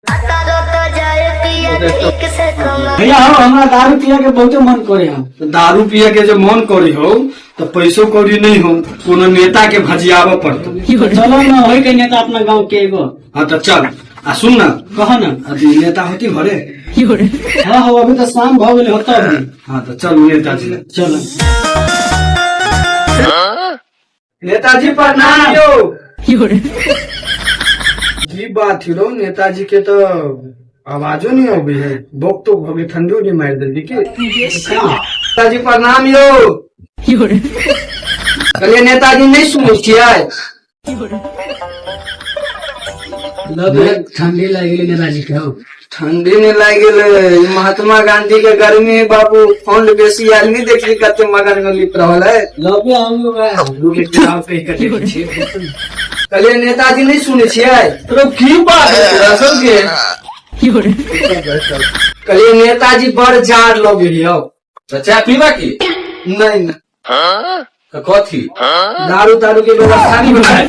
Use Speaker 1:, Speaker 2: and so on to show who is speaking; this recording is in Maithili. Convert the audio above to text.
Speaker 1: भैया हो, हमरा दारू पिए के बहुते मन करे हो।
Speaker 2: तो दारू पिए के जे मन करी हो तो पैसो कौड़ी नहीं हो, कोनो नेता के भजियाबऽ पड़तो।
Speaker 1: चलो ना, होई के नेता अपना गांव के एगो।
Speaker 2: हाँ तो चल, आ सुन ना।
Speaker 1: कह ना।
Speaker 2: अभी नेता होती घरे?
Speaker 1: हाँ हो, अभी तो शाम भ गेलै होता अभी।
Speaker 2: हाँ तो चल नेताजी लग।
Speaker 1: चल।
Speaker 2: नेताजी प्रणाम यौ। की बात हिरो, नेताजी के तो आवाजो नहीं अबे है, बोक तो भगे ठंडो नहीं मार देलकी की? नेताजी प्रणाम यौ। कहलिए नेताजी नहीं सुनै छियै?
Speaker 1: ठंडी लागि गेलै नेताजी के हौ।
Speaker 2: ठंडी नहीं लागि गेलै, ई महात्मा गांधी के गर्मी है बाबू, फंड बेसी आयल नहीं देखली कते मगन में लिप रहल है।
Speaker 1: लगे हम
Speaker 2: कहलिए नेताजी नहीं सुनै छियै? तो की बात है तोरा सबके? कहलिए नेताजी बड़ जाड़ लगे यौ।
Speaker 3: तऽ चाय पीबा की?
Speaker 2: नहीं नहीं।
Speaker 3: तऽ कथी?
Speaker 2: दारू तारू के व्यवस्था नहीं बनाए।